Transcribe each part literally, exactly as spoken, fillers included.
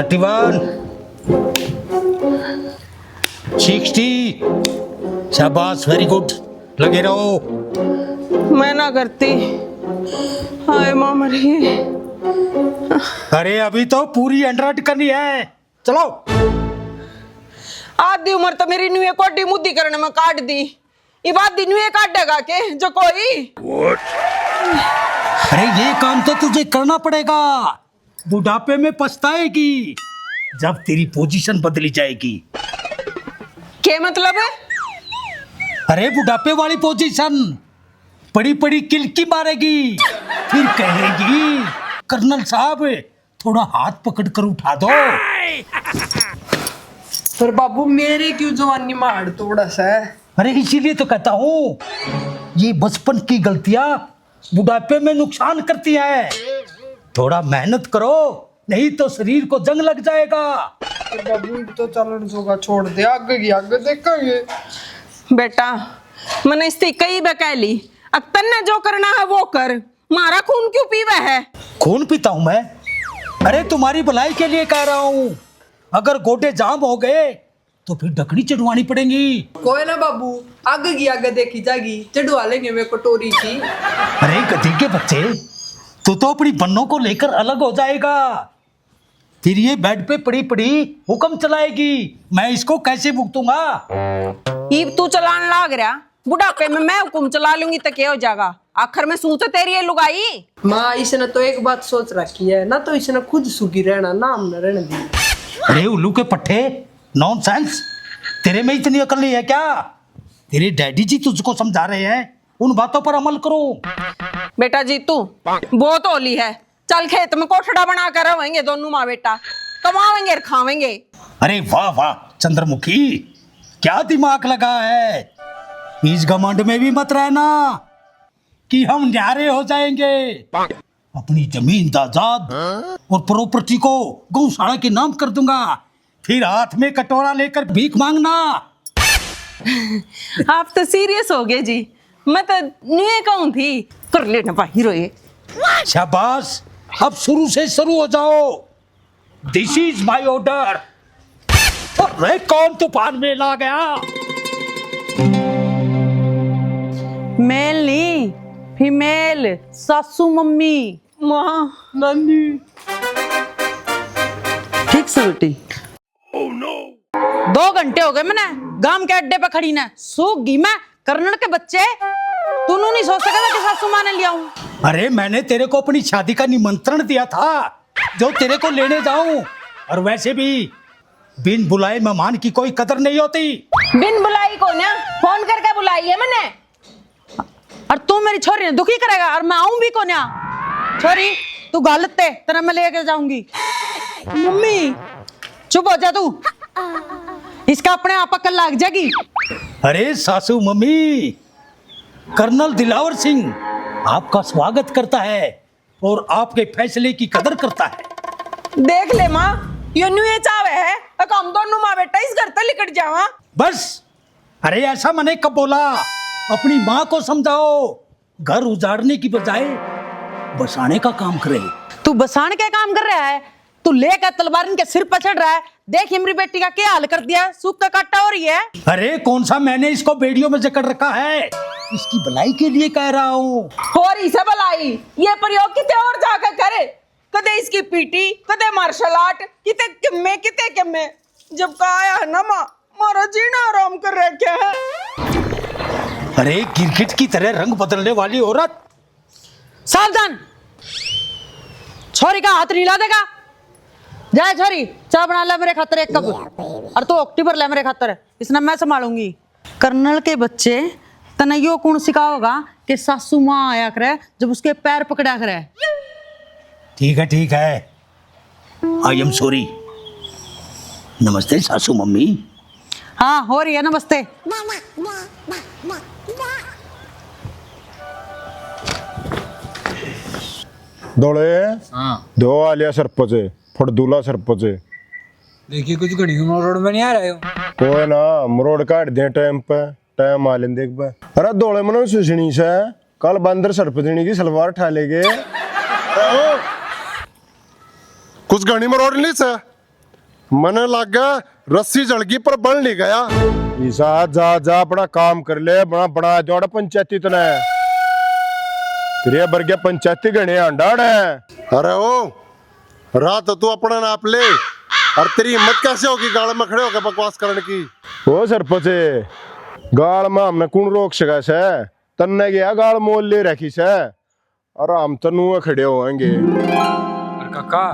Thirty one, sixty. शाबाश, very good, लगे रहो। मैं ना करती। हाय माँ मर गई। अरे, अभी तो पूरी हंड्रेड करनी है। चलो। आधी उम्र तो मेरी न्यू कोडी मुद्दी करने में काट दी। इब आधी न्यू काटेगा के जो कोई? अरे, ये काम तो तुझे करना पड़ेगा, बुढ़ापे में पछताएगी जब तेरी पोजीशन बदली जाएगी। के मतलब? अरे, बुढ़ापे वाली पोजीशन। पड़ी पड़ी किलकी मारेगी, फिर कहेगी, "कर्नल साहब, थोड़ा हाथ पकड़ कर उठा दो।" पर बाबू, मेरे क्यों जवानी में हाड़ तोड़ा सा है? अरे, इसीलिए तो कहता हूँ, ये बचपन की गलतियां बुढ़ापे में नुकसान करती हैं। थोड़ा मेहनत करो, नहीं तो शरीर को जंग लग जाएगा। पर बाबू, इब तो चालण जोगा छोड़ दे, आगे की आगे देखेंगे। बेटा, मैंने इससे कई बार कह ली, अब तन्ने जो करना है वो कर, मारा खून क्यों पीवे है? खून पीता हूँ मैं? अरे, तुम्हारी भलाई के लिए कह रहा हूँ। अगर गोडे जाम हो गए तो फिर ढकनी चढ़वानी पड़ेगी। कोई ना बाबू, आगे की आगे देखी जागी, चढ़वा लेंगे वे कटोरी की। अरे गधी के बच्चे, तू तो अपनी बन्नों को लेकर अलग हो जाएगा। फिर ये बेड पे पड़ी पड़ी हुक्म चलाएगी, मैं इसको कैसे भुगतूंगा? ईब तू चलान लाग रहा, बुढ़ापे में मैं हुक्म चला लूंगी तो क्या हो जाएगा? आखिर में सूत तेरी है लुगाई। माँ, इसने तो एक बात सोच रखी है, ना तो इसने खुद सुखी रहना, ना हमने रहने दी। अरे उल्लू के पट्ठे, नॉनसेंस, तेरे में इतनी अकल नहीं है क्या? तेरे डैडी जी तुझको समझा रहे हैं, उन बातों पर अमल करो। बेटा जीतू, बहुत होली है, चल खेत में कोठड़ा बना कर रहेंगे दोनों माँ बेटा, कमावेंगे और खावेंगे। अरे वाह वाह चंद्रमुखी, क्या दिमाग लगा है। इस घमंड में भी मत रहना कि हम न्यारे हो जाएंगे। अपनी जमीन जायदाद और प्रॉपर्टी को गौशाला के नाम कर दूंगा, फिर हाथ में कटोरा लेकर भीख मांगना। आप तो सीरियस हो गए जी, मैं तो न्यूए कहूँ थी, कर लेना भाई रोए। शाबाश, अब शुरू से शुरू हो जाओ। This is my order। अरे कौन तूफान मेल आ गया? मेल नहीं, फीमेल, सासू मम्मी। माँ, नानी। ठीक से बेटी। दो घंटे हो गए मैंने गांव के अड्डे पे खड़ी ने, सूख गई मैं। कर्नल के बच्चे, तूनू नहीं सोच सका कि सासू माँ ने ले आऊं? अरे मैंने तेरे को अपनी शादी का निमंत्रण दिया था, जो तेरे को लेने जाऊं, और वैसे भी बिन बुलाए मेहमान की कोई कदर नहीं होती। बिन बुलाई को ना, फोन करके बुलाई है मैंने। और तू मेरी छोरी ने दुखी करेगा और मैं आऊं भी कोन्या। छोरी, तू घाल ते, तेरा मैं लेके जाऊंगी। मम्मी, चुप हो जा तू, इसका अपने आप अकल लाग जाएगी। अरे सासू मम्मी, कर्नल दिलावर सिंह आपका स्वागत करता है और आपके फैसले की कदर करता है। देख ले माँ, यो न्यू ये चावे है, अक हम दोनों माँ बेटा इस घर तक लिकट जावा। बस, अरे ऐसा मैंने कब बोला? अपनी माँ को समझाओ, घर उजाड़ने की बजाय बसाने का काम करे। तू बसाण के काम कर रहा है, तू लेकर तलवार इनके सिर पर चढ़ रहा है। देख इमरी बेटी का क्या हाल कर दिया, सूख का काटा हो रही है। अरे कौन सा मैंने इसको बेड़ियों में जकड़ रखा है, इसकी भलाई के लिए कह रहा हूँ। हो रही से भलाई, ये प्रयोग किते और जाकर करे, कदे इसकी पीटी, कदे मार्शल आर्ट, किते किम्मे, किते किम्मे। जब का आया है ना माँ, मारा जीना आराम कर रखा है। अरे गिरगिट की तरह रंग बदलने वाली औरत। सावधान, छोरी का हाथ नहीं ला देगा। जा छोरी, चाय बना ले मेरे खातर एक कप, और तू ओक्टी भर ले मेरे खातर, इसने मैं संभालूंगी। कर्नल के बच्चे, तने यो कौन सिखाओगा कि सासू माँ आया करे जब उसके पैर पकड़ा करे? ठीक है, ठीक है, I am sorry। नमस्ते सासू मम्मी। हाँ, हो रही है नमस्ते। धोले। हाँ। दो आलिया सरपंच, फड़दूला सरपंच। देखिए, कुछ घणी मरोड़ में नहीं आ रहे हो। कोई ना, मरोड़ काट दे टाइम पे, टाइम आ लेंदे एक बार। अरे धोले मनो सुसनी से, कल बंदर सरपंचनी की सलवार ठा लेगे। कुछ घणी मरोड़ नहीं से। मने लागे रस्सी जल गई पर बल नहीं गया। ईसा, जा जा, अपना काम कर ले, बना बना जोड़ पंचायती तने। तेरे बरगे पंचायती घणे आंडाड़ है। अरे ओ, राह तो तू अपना नाप ले। और तेरी हिम्मत कैसे होगी गाल में खड़े होकर बकवास करने की? ओ सरपंच, गाल में हमने कौन रोक सका सै? तन्ने गया गाल मोल ले रखी सै। और हम तो नुए खड़े होएंगे। और काका,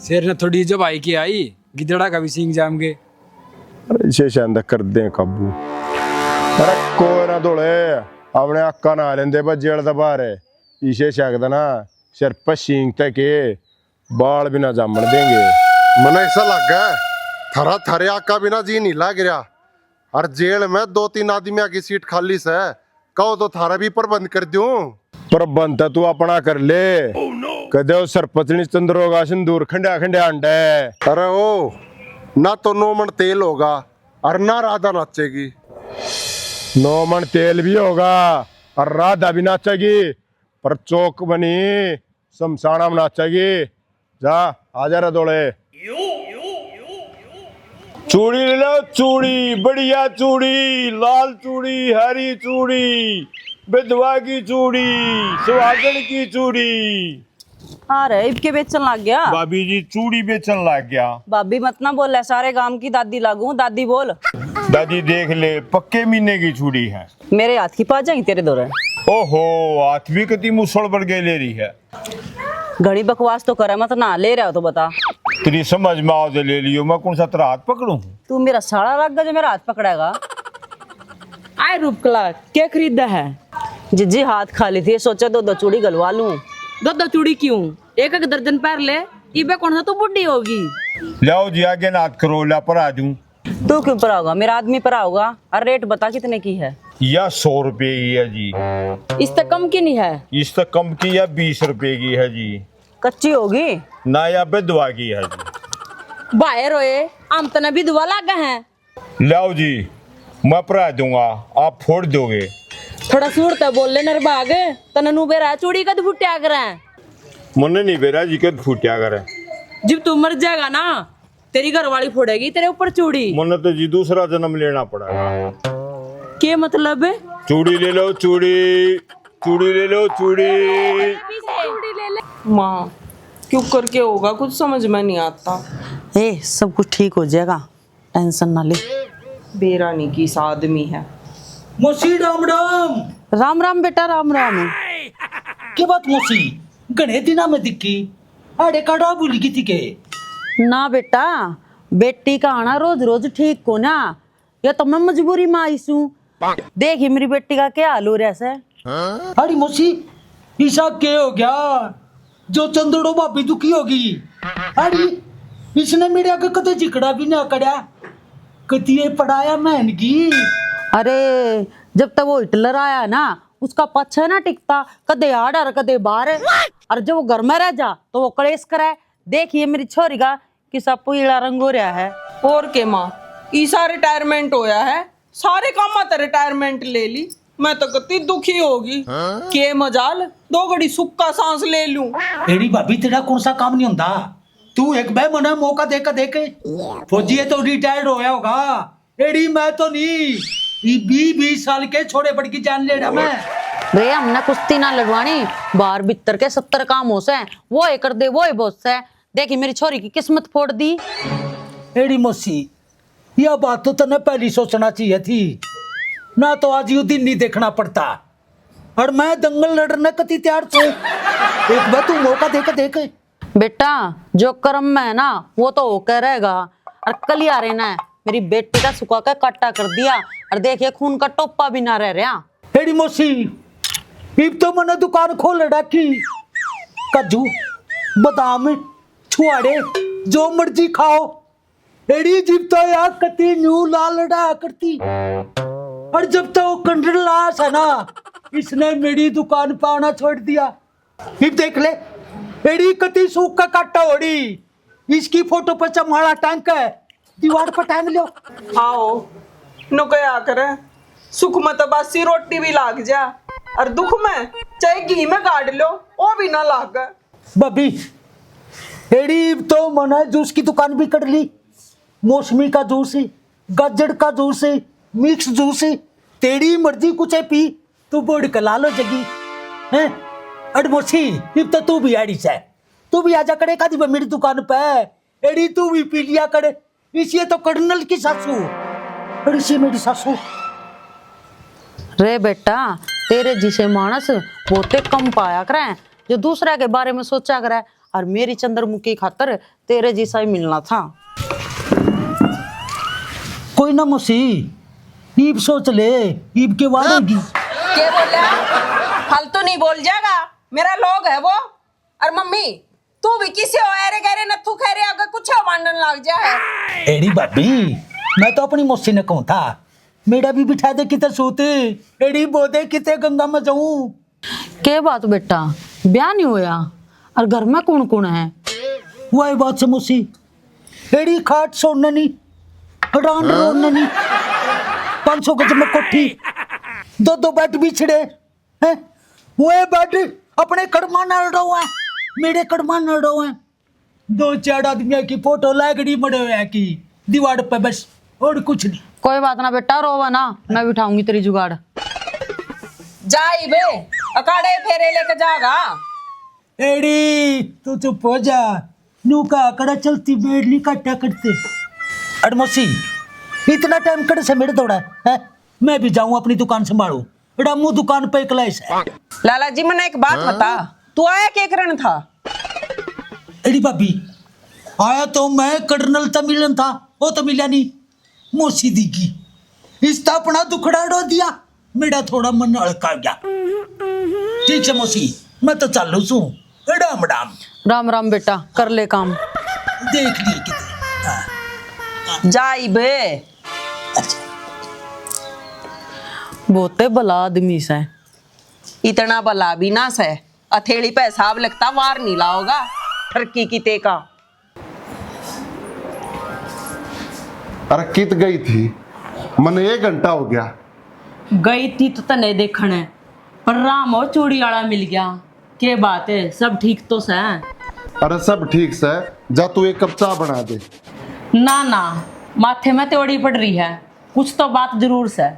शेर ने थोड़ी जब आई के आई, गिदड़ा का भी सींग जाम गए। अरे इसे शांत कर दे काबू। अरे कोई ना धोले, अपने अक्का ना लेंदे बस जेल दे बाहर। इसे शाक देना, सिर पर सींग तक के बाल भी ना जामण देंगे। मने ऐसा लग गया, थारा थारे अक्का बिना जी नहीं लाग रहा। और जेल में दो तीन आदमियां की सीट खाली से, कहो तो थारा भी प्रबंध कर दूं। प्रबंध तो तू अपना कर ले। कदे उस सरपंचनी चंद्रोगा सिंदूर खंड्या खंड्या अंडे। अरे ओ, ना तो नौ मण तेल होगा और ना राधा नाचेगी। नौ मण तेल भी होगा और राधा भी नाचेगी, पर चौक बनी शमशाना में नाचेगी। जा, आ जा रे धोले। चूड़ी ले लो, चूड़ी, बढ़िया चूड़ी, लाल चूड़ी, हरी चूड़ी, विधवा की चूड़ी, सुहागन की चूड़ी। हाँ रे, इबके बेचन लाग गया। भाभी जी, चूड़ी बेचन लाग गया। भाभी मत ना बोले, सारे गांव की दादी लागू, दादी बोल। दादी देख ले, पक्के महीने की चूड़ी है। मेरे हाथ की पा जाएगी तेरे धोरे। ओहो, हाथ भी कती मुसल बन के ले रही है। घणी बकवास तो करे मत ना, ले रहा हो तो बता। तेरी समझ में आओ तो ले लियो, मैं कौन सा तेरा हाथ पकड़ूं? तू मेरा साला लग गया जो मेरा हाथ पकड़ेगा। आए रूपकला, क्या खरीदा है? जिज्जी हाथ खाली थी, सोचा दो दो चूड़ी गलवा लूं। दो दो चूड़ी क्यों, एक एक दर्जन पहन ले, इबे कौन सा तू बुढ़ी होगी। लाओ जी, आगे नाथ करो, ला पर आ दूं। तू क्यों पराओगा? मेरा आदमी पराओगा। और रेट बता कितने की है? या सौ रुपए की है जी। इस तक कम की नहीं है? इस तक कम की या बीस रुपए की है जी। कच्ची होगी? ना, या विधवा की है जी। बाहर होए, हम तने विधवा लागे हैं। लाओ जी, मैं परा दूंगा, आप फोड़ दोगे। थोड़ा सूर ते बोल ले नरभाग, तने नू बेरा चूड़ी कद फुटिया करे? मन्ने नहीं बेरा जी कद फुटिया करे। जब तू मर जाएगा ना, तेरी घरवाली फोड़ेगी तेरे ऊपर चूड़ी। मन्ने तो जी दूसरा जन्म लेना पड़ेगा। के मतलब? चूड़ी ले लो, चूड़ी, चूड़ी ले लो, चूड़ी। माँ, क्यों करके होगा, कुछ समझ में नहीं आता। ए, सब कुछ ठीक हो जाएगा, टेंशन ना ले। बेरा नहीं किस आदमी है। मौसी, राम राम। राम राम बेटा, राम राम। के बात मौसी, घणे दिना में दिखी, आड़े काड़ा भूल गई थी के? ना बेटा, बेटी का आना रोज रोज ठीक कोना, या तो मैं मजबूरी में आई सूं। देख ही मेरी बेटी का क्या हाल हो रहा है। अरे मौसी, ईसा के हो गया जो चंदड़ो भाभी दुखी होगी? अरे इसने मेरे आगे कदे जिकड़ा भी ना कड़ा, कतिए पड़ाया महन की। अरे जब तक वो हिटलर आया ना, उसका पाछा ना टिकता, कदे आड़ और कदे बाहर। और जब वो घर में रह जा तो वो कलेश करे। देखिए मेरी छोरी का किसा पीला रंग हो रहा है। और के माँ, ईसा रिटायरमेंट होया है, सारे कामां ते रिटायरमेंट ले ली। मैं तो कत्ती दुखी होगी। के मजाल दो घड़ी सुख का सांस ले लूं। एड़ी भाभी, तेरा कौन सा काम नहीं होंदा? तू एक बार मने मौका दे के देख। फौजी है तो रिटायर्ड होया होगा। एड़ी मैं तो नहीं। ये बीस बीस साल के छोरे बड़ की जान लेड़ा मैं। रे, हमने कुश्ती ना लड़वानी, बाहर भीतर के सत्तर काम हो से, वो ही कर दे, वो ही बहुत से। देखी मेरी छोरी की किस्मत फोड़ दी। एड़ी मौसी, यह बात तो तन्ने पहली सोचना चाहिए थी, ना तो आज यू दिन नहीं देखना पड़ता। और मैं दंगल लड़ने कती तैयार थू। एक बार तू मौका दे के देख। बेटा, जो कर्म में है ना, वो तो होकर रहेगा। और कलियारे ने मेरी बेटी का सुखा के काटा कर दिया, और देखिए खून का टोपा भी ना रह रहा। एड़ी मौसी, इब तो मने दुकान खोल रखी, काजू, बादाम, छुआड़े, जो मर्जी खाओ। एड़ी जिब तो यार कती न्यू लाल रहा करती, और जब तो वो कंडर लाश है ना, इसने मेरी दुकान पे आना छोड़ दिया। इब देख ले, एड़ी कती सूख का काटा होड़ी, इसकी फोटो पर चमाड़ा टांग के दीवार पर टांग लो। आओ, नो कहा करे, सुख में तो बासी रोटी भी लाग जा, और दुख में चाहे घी में गाड़ लो, वो भी ना लाग। भाभी, एड़ी तो मना जूस की दुकान भी कर ली, मौसमी का जूस, गाजर का जूस, मिक्स जूस, तेरी मर्जी कुछ है पी, तू बोर्ड कला लो जगी। हैं? अड़मोसी, इब तो तू भी आड़ी से, तू भी आजा करे कादी बे मेरी दुकान पे। एड़ी तू भी पी लिया करे। इसी तो कर्नल की सासू, और इसी मेरी सासू। रे बेटा, तेरे जिसे मानस बहुते कम पाया करे, जो दूसरा के बारे में सोचा करे, और मेरी चंद्रमुखी खातर तेरे जिसा ही मिलना था। कोई ना मौसी, ईब सोच ले, ईब के वाड़ेगी। के बोला? फालतू नहीं बोल जाएगा, मेरा लोग है वो। और मम्मी, तू भी किसे हो, ऐरे गैरे नथु खैरे आगे कुछ मांडन लग जा है। एड़ी भाभी, मैं तो अपनी मौसी ने कहूँ था, मेरा भी बिठा दे किते सूत। एड़ी बोदे किते गंगा में जाऊं। के बात बेटा, ब्याह नहीं होया? और घर में कौन कौन है? वही बात से मौसी, एड़ी खाट सोड़ने नहीं, रांड रोड़ने नहीं, पाँच सौ गज में कोठी, दो दो बेड बिछड़े हैं। वो बेड अपने कड़मा नाल रहो है, मेरे कड़मा नाल रहो है। दो चार आदमियों की फोटो लागड़ी मड़े हुए की दीवार पे, बस, और कुछ नहीं। कोई बात ना बेटा, रोवा ना, मैं बिठाऊंगी तेरी जुगाड़। जाई बे, अकाड़े फेरे लेके जागा। एड़ी, तू चुप हो जा। नू का अकड़ा चलती बेड़ नहीं काटा करते। अड़मोसी, इतना टाइम कड़े से मेरे दौड़ा है? मैं भी जाऊं अपनी दुकान संभालू। एड़ा मुंह दुकान पे इकला ही से। लाला जी, मने एक बात बता, तू आया के करण था? एड़ी भाभी, आया तो मैं कर्नल तै मिलन था, वो तो मिला नहीं। मौसी दी की इस तो अपना दुखड़ा रो दिया, मेरा थोड़ा मन हल्का हो गया। ठीक है मौसी, मैं तो चालू सू। राम राम। राम राम बेटा, कर ले काम। देख लिए किते। हाँ। जाई बे। अच्छा। बहुते भला आदमी से। इतना भला भी ना से, हथेली पे हिसाब लगता वार नहीं लाओगा, ठरकी किते का। अरे कित गई थी? मने एक घंटा हो गया। गई थी तो तने देखण, पर राम हो चूड़ी वाला मिल गया। के बात है, सब ठीक तो सै? अरे सब ठीक सै, जा तू एक कप चाय बना दे। ना ना, माथे में त्योड़ी पड़ रही है, कुछ तो बात जरूर सै।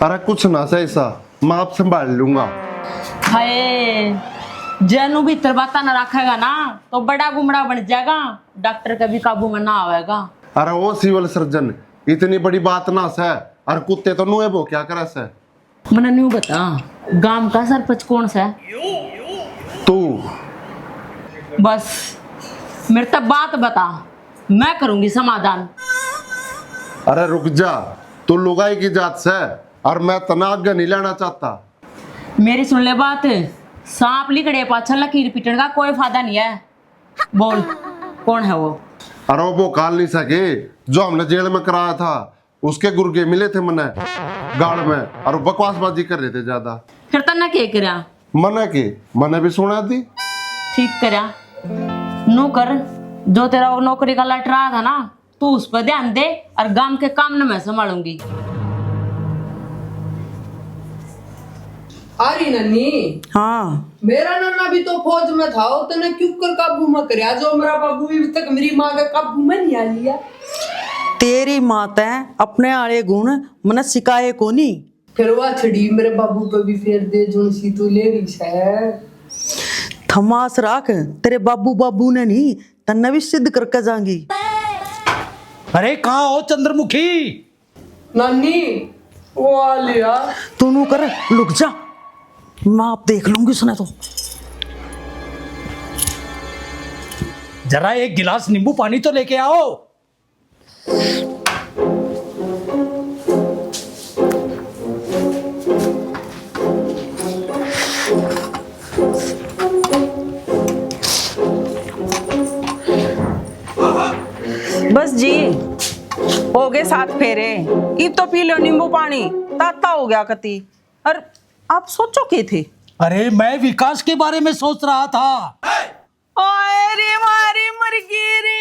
अरे कुछ ना सै ऐसा, मैं आप संभाल लूंगा। हाय, जै नू भीतर बातां ना रखेगा ना, तो बड़ा गुमड़ा बन जाएगा, डॉक्टर के भी काबू में ना आवेगा। अरे ओ सिविल सर्जन, इतनी बड़ी बात ना सै, अरे कुत्ते तो नुए भोंक्या करे सै। मने न्यू बता, गांव का सरपंच कौन सै? तू। बस, मेरे तै बात बता, मैं करूंगी समाधान। अरे रुक जा, तू लुगाई की जात सै, और मैं तन्नै आगे नहीं लेना चाहता। मेरी सुन ले बात, सांप लिकड़े पाछा लकीर पीटण का कोई फायदा नहीं है। बोल, कौन है वो? अरे वो भोकाल नहीं सै के, जो हमने जेल में कराया था, उसके गुर्गे मिले थे मने गाल में, और बकवासबाजी कर रहे थे ज्यादा। फिर तन्नै के करया? मने के, मने भी सुना दी। ठीक करया। नू कर, जो तेरा वो नौकरी का लेटर आया था ना, तू उस पर ध्यान दे और गांव के काम न मैं संभालूंगी। अरे नन्नी, हाँ। मेरा नन्ना भी तो फौज में था, और तने क्यों कर काबू में करया, जो मेरा बाबू भी तक मेरी माँ के काबू में नहीं आ लिया। तेरी माँ तै अपने आले गुण मने सिखाए कोनी। फिर वा छड़ी मेरे बाबू पे भी फेर दे, जोन सी तू ले रही सै। थमास राख, तेरे बाबू बाबू ने नहीं, तन्ने भी सिद्ध करके जांगी। अरे कहाँ हो चंद्रमुखी? नानी, वो आ लिया। तू नू कर, लुक जा, मैं आप देख लूंगी उसने तो। जरा एक गिलास नींबू पानी तो लेके आओ। बस जी, हो गए सात फेरे। इब तो पी लो नींबू पानी, ताता हो गया कती। और आप सोचो के थे? अरे, मैं विकास के बारे में सोच रहा था। ओए रे, मारी मर गई रे।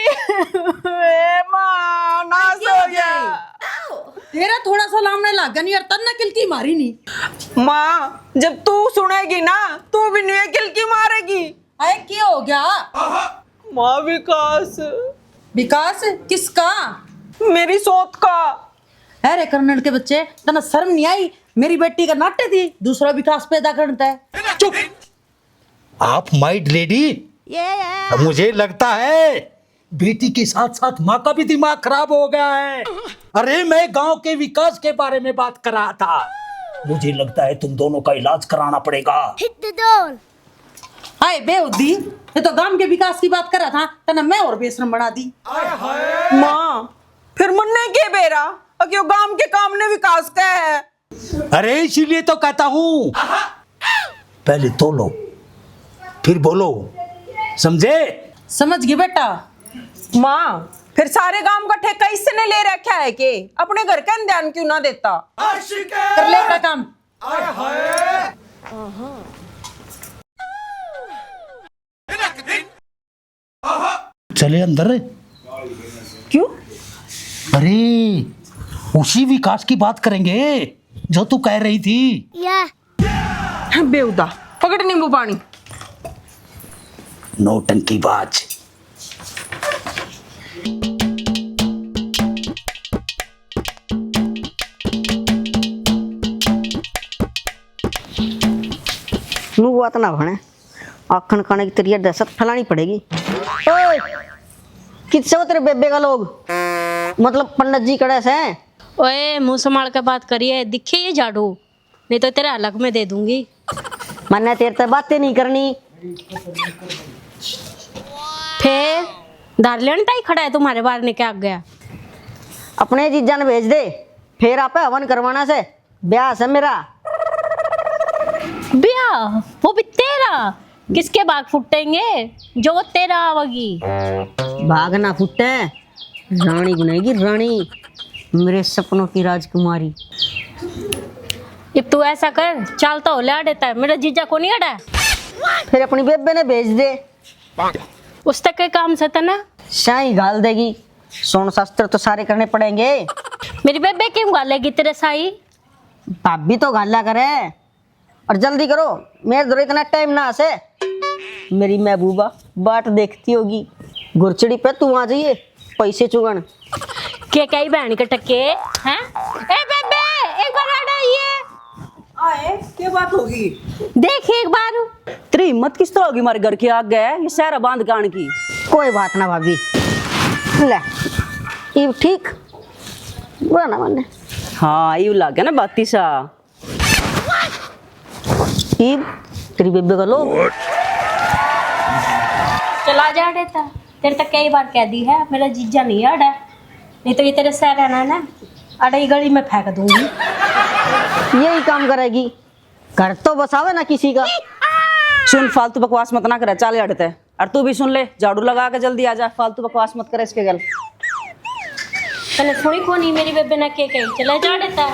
ए माँ, नाश हो गया। तेरा थोड़ा सा लामने लाग गया नहीं यार, तन्ने किलकी मारी नहीं। माँ, जब तू सुनेगी ना, तू भी न्यू किलकी मारेगी। अरे, क्या हो गया? माँ, विकास विकास? किसका? मेरी सोत का। अरे कर्नल के बच्चे, तन्नै शर्म नहीं आई? मेरी बेटी का नाटे थी दूसरा विकास पैदा करता है। चुप। आप माइड लेडी, मुझे लगता है बेटी के साथ साथ माँ का भी दिमाग खराब हो गया है। अरे, मैं गांव के विकास के बारे में बात कर रहा था। मुझे लगता है तुम दोनों का इलाज कराना पड़ेगा। हाय बेहुदी, ये तो गांव के विकास की बात कर रहा था, तन्नै मैं और बेशरम बना दी। माँ, फिर मन्नै के बेरा, अक यो गांव के काम नै विकास का है। अरे, इसीलिए तो कहता हूँ, पहले तोलो, फिर बोलो, समझे? समझ गई बेटा। माँ, फिर सारे गांव का ठेका इसनै ले रखा है के? अपने घर का ध्यान क्यों ना देता? कर लेता काम। चले अंदर। क्यों? अरे, उसी विकास की बात करेंगे जो तू कह रही थी। या। बेहुदा, पकड़ नींबू पानी। नौटंकीबाज। नू बात ना बने, आखन काने की तेरी दहशत फैलानी पड़ेगी। ओए, किससे हो तेरे बेबे का लोग? मतलब पंडित जी कड़े से? ओए, मुंह संभाल के बात करिए, दिखे ये झाड़ू, नहीं तो तेरे हलक में दे दूंगी। मन्नै तेरे ते बातें नहीं करनी। फिर धार लेन ताई खड़ा है तुम्हारे बारने के आगे। अपने जीजा ने भेज दे, फिर आपे हवन करवाना से। ब्याह से मेरा। ब्याह? वो भी तेरा? किसके भाग फुटेंगे जो वो तेरा आवेगी? भाग ना फुटे, रानी बनेगी रानी, मेरे सपनों की राजकुमारी। इब तू ऐसा कर, चाल तो हो ले आड़े तै, मेरा जीजा को नहीं अड़ा। फिर अपनी बेबे ने भेज दे। उससे के काम से तने? शाही घाल देगी, सोन शास्त्र तो सारे करने पड़ेंगे। मेरी बेबे क्यों घालेगी तेरे शाही? भाभी तो घाला करे। और जल्दी करो, मेरे धोरे इतना टाइम ना आसे। मेरी महबूबा बाट देखती होगी, घुड़चड़ी पे तू आ जाइए, पैसे चुगन। के कही बहन के टक्के हैं? ए बेबे, एक बार आड़ा ये। आए, क्या बात होगी? देख एक बार। तेरी हिम्मत किस तरह होगी मारे घर के आगे ये सहरा बांध के आने की? कोई बात ना भाभी, ले, इब ठीक, बुरा ना माने। हाँ, इब लागे ना बाती सा। इब तेरी बेबे का लो। चला जा बेटा, तेरे तक कई बार कह दी है, मेरा जीजा नहीं आड़ा, नहीं तो ये तेरे सह रहना है ना, आड़ा ही गली में फेंक दूंगी। यही काम करेगी, घर तो बसावे ना किसी का। सुन, फालतू बकवास मत ना करे, चल आड़े तै। और तू भी सुन ले, झाड़ू लगा के जल्दी आ जा, फालतू बकवास मत करे इसके गल। तने सुनी कोनी मेरी बेबे ने के कही, चले जा आड़े तै।